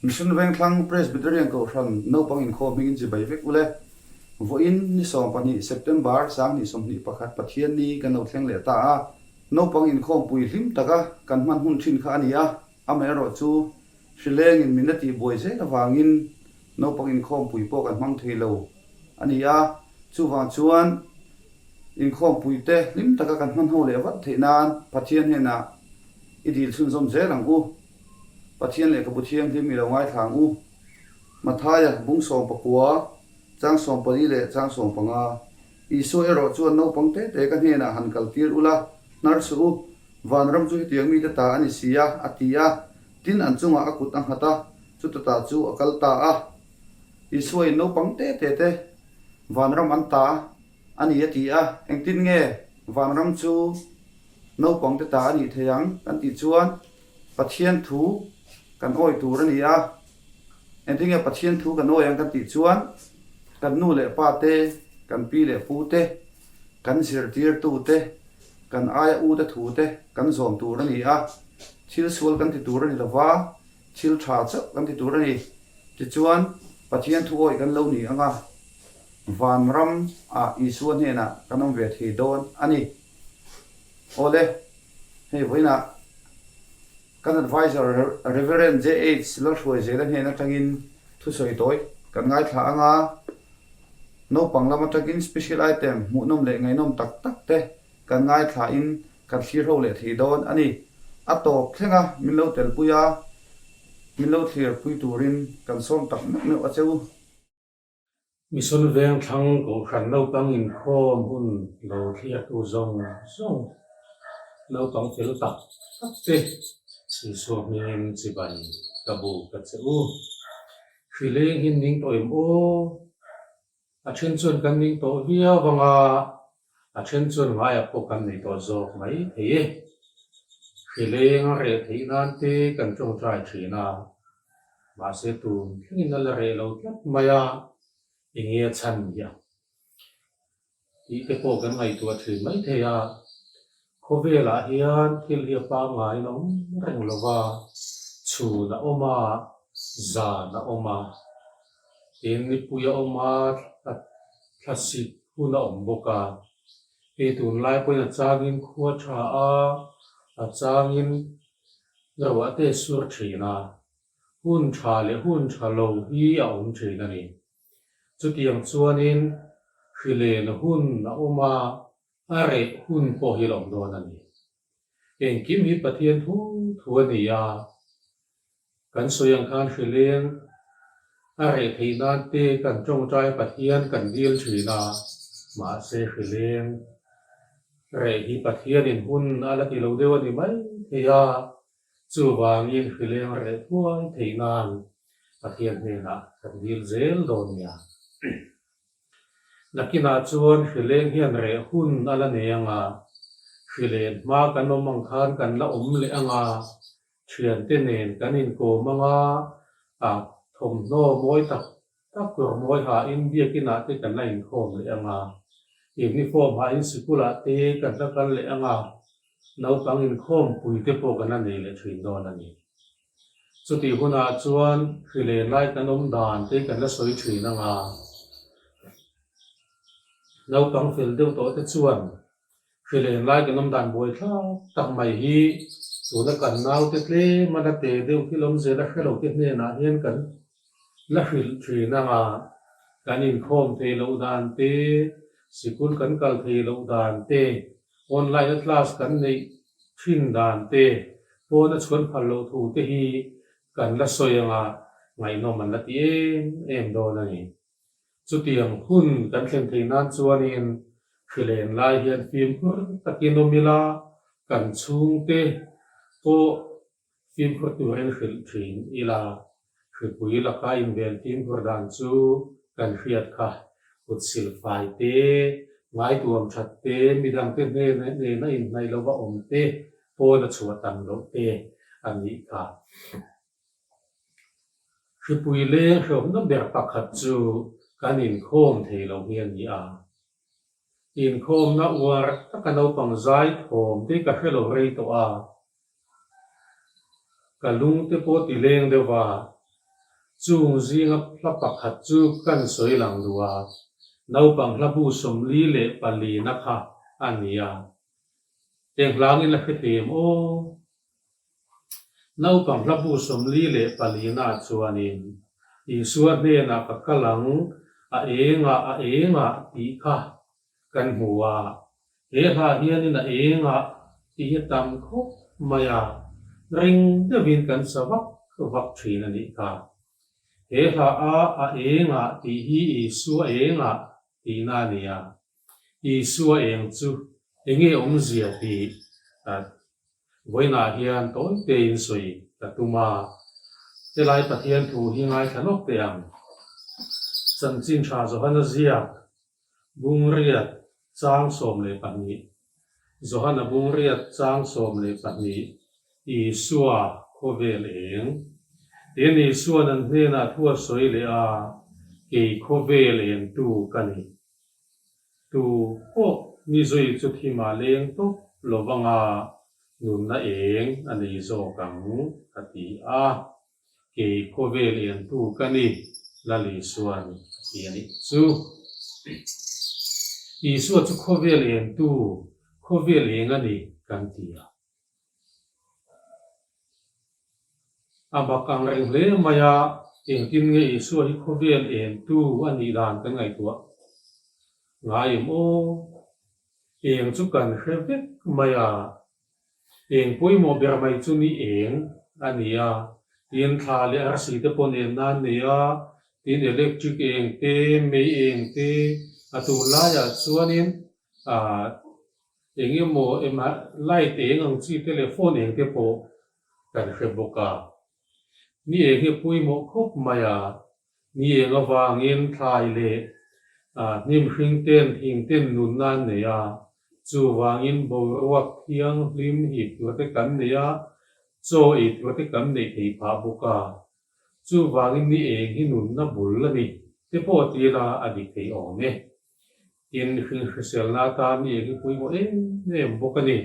Mission Vengthlang Presbyterian Kohhran naupang inkhawm hmingin chibai vek ule. Vawiin ni 12 September 2021 Pathian ni kan lo thleng leh ta a. Naupang inkhawmpui hlim taka kan hman hun thin kha a ni a, amaherawh chu hrilengin min la tihbuai zel avangin naupang inkhawmpui pawh kan hmang thei lo a ni a. Chuvang chuan inkhawmpuite hlim taka kan hman ho leh vat theih nan Pathian hnenah i dil chhunzawm zel ang u. Pathian lehkhabu thianghlim i lo ngaithla ang u. Mathaia, bung 19, chang 14 leh chang 15. Isua erawh chuan naupang te te ka hnenah han kal tir ula, hnar suh u, vanram chu hetiang mite ta a ni si a, a ti a. Tin, an chungah a kut a nghat a, chuta ta chu a kal ta a. Isua in naupang te te te vanram an ta a ni a ti a, engtin nge vanram chu naupang te ta a nih thei ang kan tih chuan, Pathian thu kan awi tur a ni a, engtin nge Pathian thu kan awi ang kan tih chuan kan nu leh pa te, kan pi leh pu te, kan zirtirtu te, kan aia u te thu te kan zawm tur a ni a, thil sual kan ti tur a ni lova, thil tha chauh kan ti tur a ni. Tichuan Pathian thu awi kan lo ni ang a, vanram ah Isua hnenah kan awm ve thei dawn a ni. Awle. Hei vawiinah kan adviser Rev. JH Lalhruaizela hnen atangin thusawi tawi kan ngaithla ang a, naupang lam atangin special item hmuhnawm leh ngaihnawm tak tak te kan ngaithlain kan thlir ho leh thei dawn a ni. A tawp thleng a min lo telpui a, min lo thlirpui turin kan sawm tak meuh meuh a che u. Mission Vengthlang Kohhran naupang inkhawm hun lo thliahtu zawng zawng naupang fel tak tak te Isua hmingin chibai ka buk a che u. Hrileng hi ning tawh em aw? A then chuan kan ning tawh viau vang a, a then chuan ngaiah pawh kan nei tawh zawk mai thei e. Hrileng a reh theih nan te kan tawngtai thin a, mahse tun thlengin a la reh lo tlat mai a, enge a chhan hi ang tih te pawh kan ngaihtuah thin mai thei a. Khawvelah hian thil hi a pangngaiin a awm reng lo va, chhun a awm a, zan a awm a, tin nipui a awm a, thlasik hun a awm bawk a. Hei tunlai pawhin a changin khua tha a, a changin ruah te a sur thin a, hun tha leh hun tha lo hi a awm thin a ni. Chutiang chuanin hrilen hun a awm a, A reh hun pawh hi lawm dawn a ni. Engkim hi Pathian thu thu a ni a, kan sawi ang khan hrileng a reh theih nan te kan tawngtai Pathian kan dil thin a, mahse hrileng reh hi Pathianin hun a la ti lo deuh a ni mai thei a, chuvangin hrileng reh thuai theih nan Pathian hnenah kan dil zel dawn nia. Nakinah chuan hrileng hian reh hun a la nei ang a, hrilen hma kan awm ang khan kan la awm leh ang a, thiante nen kan inkawm ang a, a thawmhnaw mawi tak tak tur mawi hain biakinah te kan la inkhawm leh ang a, uniform hain sikulah te kan la kal leh ang a, naupang inkhawmpui te pawh kan la nei leh thin dawn a ni. Chutih hunah chuan hrilen lai kan awm dan te kan la sawi thin ang a, naupang fel deuh tawh te chuan hrilen lai kan awm dan buai thlak tak mai hi tuna kan naute tlem a la te deuh thil awm zel a hre lo te hnenah hian kan la hrilh thin ang a, kan inkhawm thei loh dan te, sikul kan kal thei loh dan te, online a class kan neih thin dan te, pawn a chhuan phal loh thu te hi kan la sawi ang a, ngaihnawm an la ti em em dawn a ni. Chutiang hun kan thlen theih nan chuanin hrilen lai hian fimkhur takin awm ila, kan chhungte pawh Fimkhur turin hrilh thin ila, hripui laka inven fimkhur dan chu kan hriat kha. Kut silfai te, ngaituam that te, midangte hnena nena inhnaih lova awm te, pawn a chhuah tam loh te a nih kha. Hripui leng hrehawmna ber pakhat chu kan inkhawm thei lo hi a ni a. Inkhawmna uar taka naupang zai thawm te ka hre lo rei tawh a. Ka lung te pawh ti leng deuh va. Chung zinga hla pakhat chu kan sawi lang duh a, naupang hla bu 44 na kha a ni a. Eng hlangin la hre thei em aw? Naupang hla bu 44 naah chuanin Isua hnenah ka kal ang, a engah a engah tih kha kan hmu a. He hla hianin a engah tih hi tam khawp mai a, ring deuhin kan sa vak vak thin a nih kha. He hla a a engah tih hi Isua engah tihna a ni a. Isua eng chu enge awmzia tih vawiinah hian tawi tein sawi ka tum a, helai Pathian thu hi ngaithla lawk teh ang. Chanchin tha Johana ziak Bungriat chang 12 Johana Bungriat chang 12 Isua khawvel eng Tin Isua'n an hnenah thu a sawi leh a, Kei khawvel engtu ka ni. Tu pawh mi zui chu thima leng tawp lo vanga nunna eng a nei zawk ang, a ti a. Kei khawvel entu ka ni, Lal Isua'n a ti a nih chu. Isua chu khawvel entu, khawvel eng a ni kan ti a. A mak ang reng hle mai a, engtin nge Isua hi khawvel entu a nih dan kan ngaihtuah ngai em aw? Eng chu kan hre vek mai a, eng pawimawh ber mai chu ni eng a ni a, tin thla leh arsi te pawh nen nan nei a, tin electric eng te, mei eng te, a tunlaiah chuanin ah Eng emaw ema light eng ang chi te leh phone eng te pawh kan hre bawk a. Ni eng hi a pawimawh khawp mai a, ni eng avangin thlai leh hnim hring ten thing ten nunna an nei a, chuvangin boruak thianghlim hip tur te kan nei a, chaw ei tur te kan neih thei phah bawk a. Chuvangin ni eng hi nunna bul a ni te pawh ti ila a dik thei awm e. Tin, mihring hriselna atan ni eng hi pawimawh em em bawk a ni.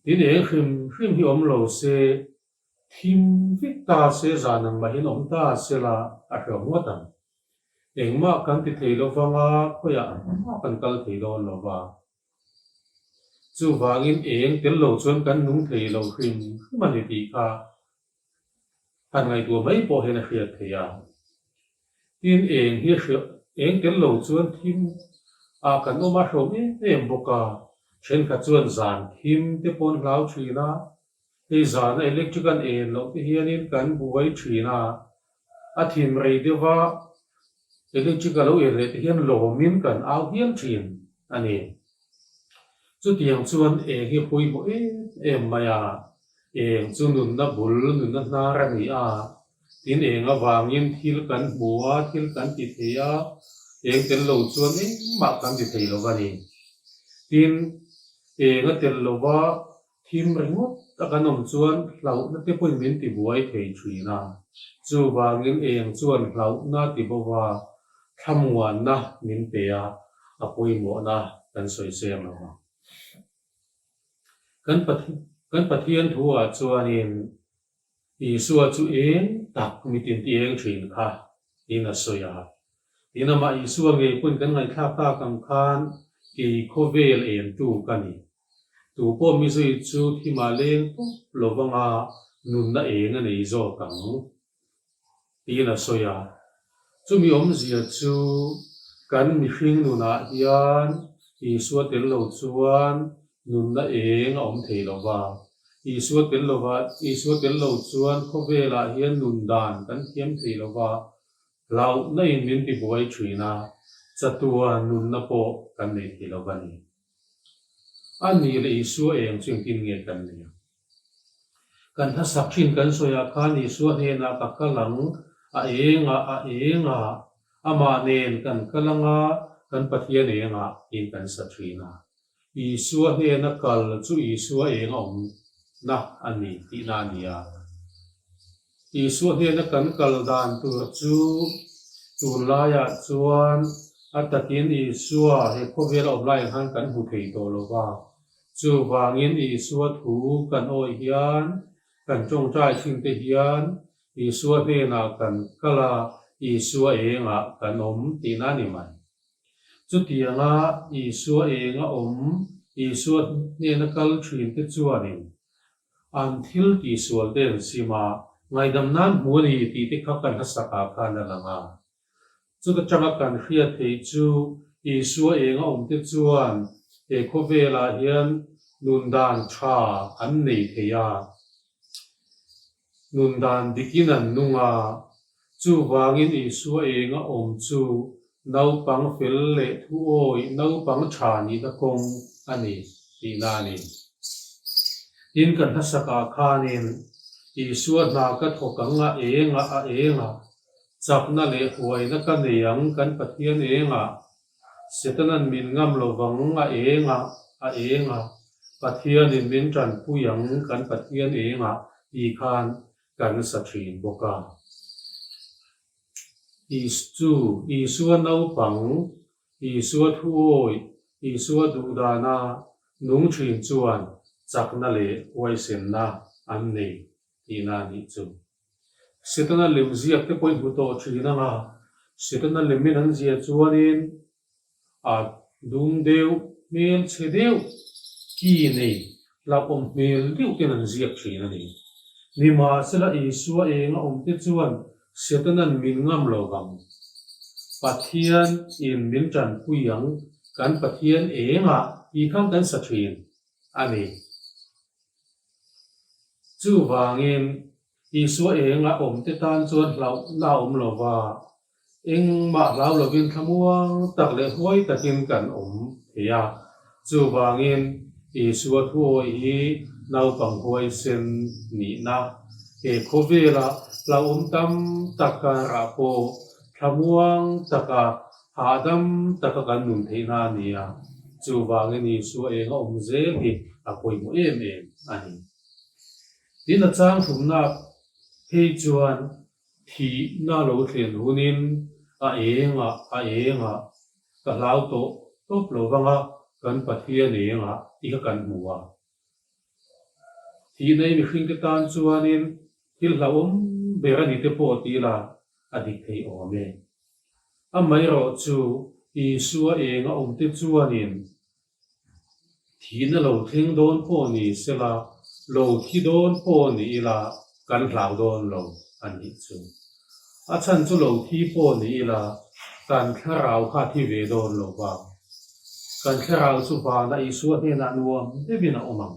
Tin, eng hrim hrim hi awm lo se, thim vek ta se, zan ang mahin awm ta se la a hrehawm ngawt ang. Engmah kan ti thei lo vanga khawiah mah kan kal thei dawn lo va. Chuvangin eng tel lo chuan kan nung thei lo hrim hrim a ni tih kha Han ngaihtuah mai pawh hian a hriat theih a. Tin, eng hi a hriat, eng tel lo chuan thim ah kan awm a hrawm em em bawk a. Thenkhat chuan zan thim te pawh an hlau thin a, hei zana electric an en loh te hianin kan buai thin a, a thim rei deuh a, electric a lo en leh te hian lawmin kan au hial thin a ni. Chutiang chuan eng hi a pawimawh em em mai a, eng chu nunna bul, nunna hnar a ni a, tin eng avangin thil kan hmu a, thil kan ti thei a, eng tel lo chuan engmah kan ti thei lo a ni. Tin, eng a tel lova thim ringawt a kan awm chuan hlauhna te pawhin min ti buai thei thin a, chuvangin eng chuan hlauhna ti bo va, thlamuanna min pe a, a pawimawhna kan sawi seng lo ang. Kan Kan Pathian thu ah chuanin Isua chu eng tak mitin ti eng thin kha tiin a sawi a. Tin amah Isua ngei pawn kan ngaihthlak tak ang khan kei khawvel entu ka ni. Tu pawh mi zui chu thimah leng tawp lo vanga nunna eng a nei zawk ang tiin a sawi a. Chumi awmzia chu kan mihring nunah hian Isua tel lo chuan nunna eng a awm thei lo va. Isua tel lova Isua tel lo chuan khawvelah hian nun dan kan thiam thei lo va, hlauhna in min tibuai thin a, chatuan nunna pawh kan nei thei lo va ni. A nih leh Isua eng chu engtin nge kan nei ang? Kan hlasak thin kan sawiah khan Isua hnenah ka kal ang, a engah, a engah, amah nen kan kal anga, kan Pathian engah tiin kan sa thin a. Isua hnena kal chu Isua eng a awmna a ni tihna a ni a. Isua hnena kan kal dan tur chu tunlaiah chuan a takin Isua he khawvel a awm laiah khan kan hmu thei tawh lo va. Chuvangin Isua thu kan awih hian, kan tawngtai thin te hian Isua hnenah kan kal a, Isua engah kan awm tihna a ni mai. Chutianga Isua enga awm, Isua hnena kal thinte chuanin an thil tihsual te an sim a, ngaihdam nan hmu a ni tih te kha kan hlasakah khan a lang a. Chuta tanga kan hriat theih chu Isua enga awmte chuan he khawvelah hian nun dan tha an nei thei a, nun dan dikin an nung a, chuvangin Isua enga awm chu naupang fel leh thuawi naupang tha nihna kawng a ni tihna a ni. Tin, kan hmasakah khanin Isua hna ka thawk ang a enga a enga Chakna leh huaina ka nei ang kan Pathian engah, Setanan min ngam lovang a engah, a engah, Pathianin min tanpui ang kan Pathian engah tih khan kan sa thin bawk a. Isu, Isua naupang, Isua thuawi, Isua duhdana nung thin chuan chakna leh huaisenna an nei tihna a nih chu. Setana lem ziak te pawhin hmu tawh thin ang a, Setana lemin an ziah chuanin a dum deuh, hmel chhe deuh, ki nei, hlauhawm hmel deuh ten an ziak thin a ni. Nimahsela Isua eng a awm te chuan Setana'n min ngam lo vang. Pathian in min tanpui ang, kan Pathian engah tih khan kan sa thin a ni. Chuvangin, Isua eng a awmte tan chuan hlauhna a awm lo va, engmah hlau lovin thlamuang tak leh huai takin kan awm thei a. Chuvangin, Isua thuawi hi naupang huaisen nihna, he khawvela hlauhawm tam tak karah pawh thlamuang taka hahdam taka kan nun theihna a ni a. Chuvangin Isua eng a awm zel hi a pawimawh em em a ni. Tin a chang thumnak phei chuan thihna lo thlen hunin a engah a engah ka hlau tawh tawp lo vanga kan Pathian engah tih kha kan hmu a. Thihna hi mihringte tan chuanin thil hlauhawm ber a ni te pawh ti ila a dik thei awm e. Amaherawh chu Isua eng a awmte chuanin Thihna lo thleng dawn pawh ni sela, lo thi dawn pawh ni ila kan hlau dawn lo a nih chu. A chhan chu lo thi pawh ni ila kan thlarau kha a thi ve dawn lo va. Kan thlarau chu vana Isua hnenah nuam deuhin a awm ang.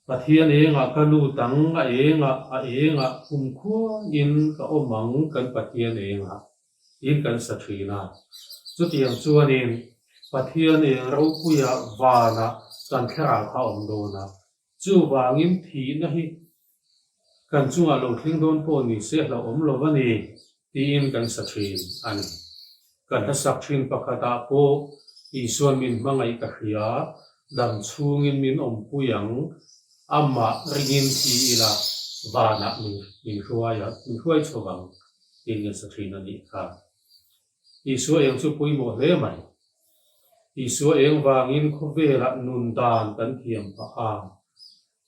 Pathian engah ka lut ang, a engah, a engah kumkhuain ka awm ang kan Pathian engah. Tiin kan sa thin a. Chutiang chuanin Pathian eng ropuia vanah kan thlarau kha a awm dawn a. Chuvangin thihna hi kan chungah lo thleng dawn pawh ni se hlauhawm lo a ni tiin kan sa thin a ni. Kan hlasak thin pakhatah pawh Isuan min hmangaih ka hria, dam chhungin min awmpui ang, amah ringin thi ila vanah min hruai ang, min hruai chho ang. Tin kan sa thin a nih kha. Isua eng chu pawimawh hle mai. Isua eng vangin khawvelah nun dan kan thiam phah a.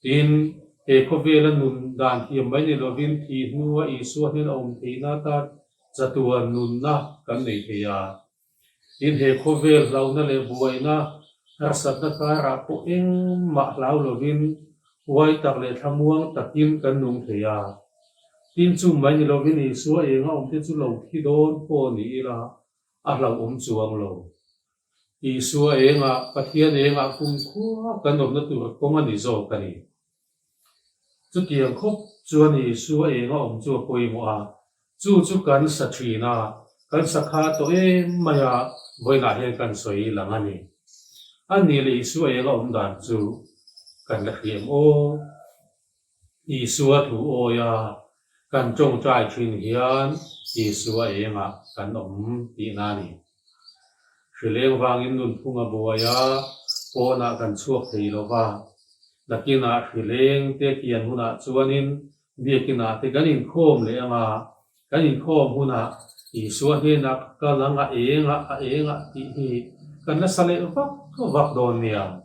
Tin, he khawvela nun dan thiam mai ni lovin thih hnua Isua hnen a awm theihna atan chatuan nunna kan nei thei a. Tin, he khawvel hlauhna leh buaina harsatna karah pawh engmah hlau lovin huai tak leh thlamuang takin kan nung thei a. Tin, chu mai ni lovin Isua enga awmte chu lo thi dawn pawh ni ila a hlauhawm chuang lo. Isua engah, Pathian engah kumkhua kan awmna tur kawng a ni zawk a ni. Chutiang khawp chuan Isua eng a awm chu a pawimawh a, chu chu kan sa thin a, kan sa kha tawh em mai a, vawiinah hian kan sawi lang a ni. A nih leh Isua eng a awm dan chu kan la hriam aw. Isua thu awi a, kan tawngtai thin hian Isua engah kan awm tihna a ni. Hrileng vangin nunphung a buai a, pawnah kan chhuak thei lo va. Nakinah hrileng te kian hunah chuanin biakinah te kan inkhawm leh ang a, kan inkhawm hunah Isua hnenah ka kal ang a eng a, a eng a tih hi kan la sa leh vak vak dawn nia.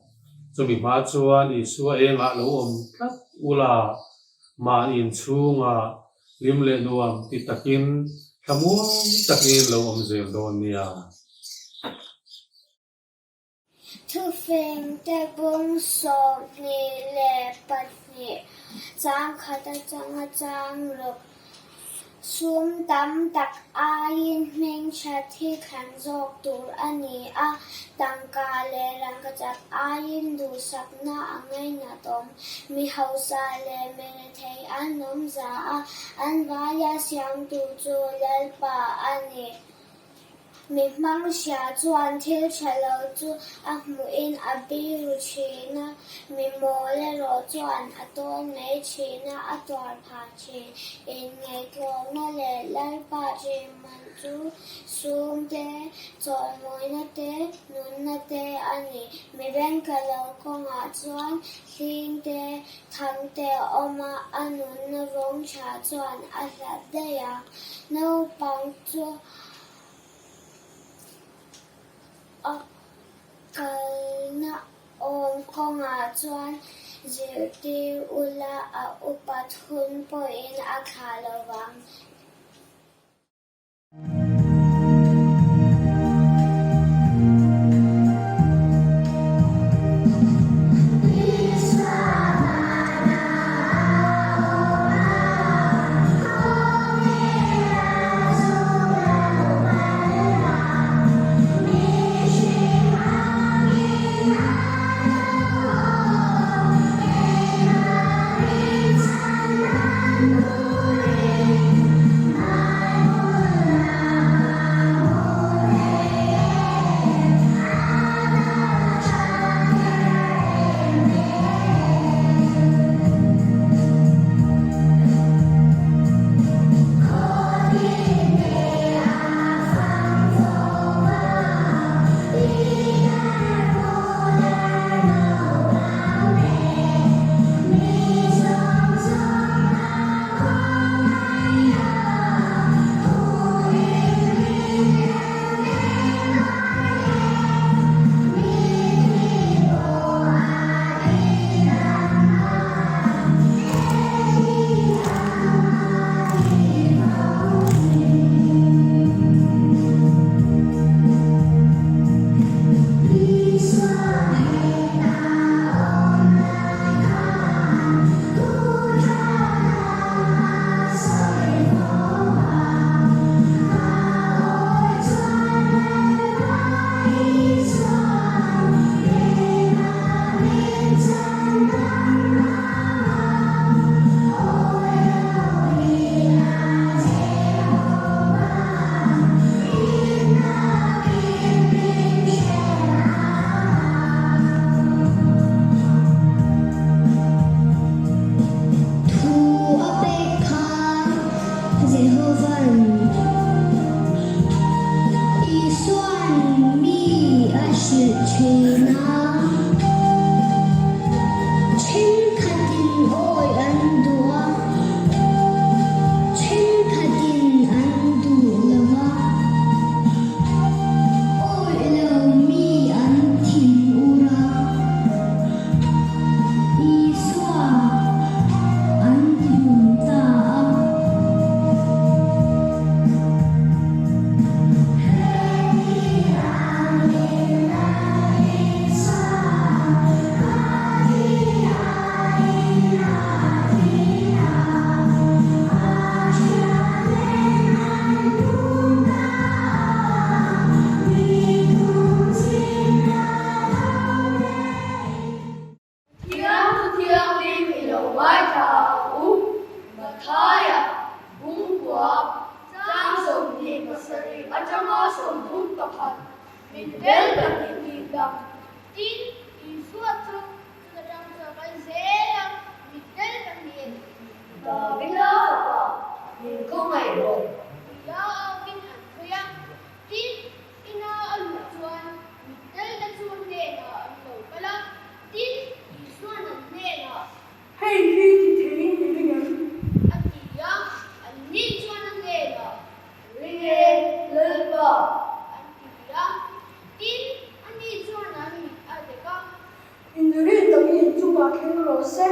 Chumi hma chuan Isua engah lo awm tlat ula. Mahni inchhungah hlim leh nuam ti takin thlamuang takin lo awm zel dawn nia. Thufengte bung 22 chang khat atanga chang ruk sum tam tak aiin hmingthat hi thlan zawk tur a ni a, tangka leh rangkachak aiin duhsakna a ngainat awm. Mi hausa leh mi rethei an awm za a, an vaia siamtu chu Lalpa a ni. Mi hmang hria chuan thil tha lo chu a hmuhin a biru thin a, mi mawl erawh chuan a tawn mai thin a, a tuar phah thin. Inngaihtlawmna leh Lalpa ṭihman chu sum te, chawimawina te, nunna te a ni. Mi bengtla lo kawngah chuan hling te, thang te a awm a, a nunna vawng tha chuan a hlat daih a. Naupang chu a kalna awm kawngah chuan zirtir ula a upat hun pawhin a thlah lo vang. Thu a pek khan Jehova'n Isua'n mi a hrilh thin a. Thenkhatin awi an duh a, thenkhatin an duh lo va. Awi lo mi an thinur a. Isua an tihlum ta a. Thiang thu thianghlim i lo ngaithla ang u. Mathaia, Bungkua, Chang 27 atanga 31, min bel pahnih tih dang. Tin, Isua chu chuta tang chu a kal zel a, mit tel pahnih. Davida fapa, min khawngaih rawh. Tia aukin an sawi a. Tin, ina a luh chuan mit telte chu a hnenah an lo kal a. Tin, Isua'n an hnenah. Hei hi ti theiin i ring em? A ti a, anni chuan a hnenah. Ring e, Lalpa! An ti a. Tin, ani chuan an mit a dek a. Inri takin inchungah thleng rawh se.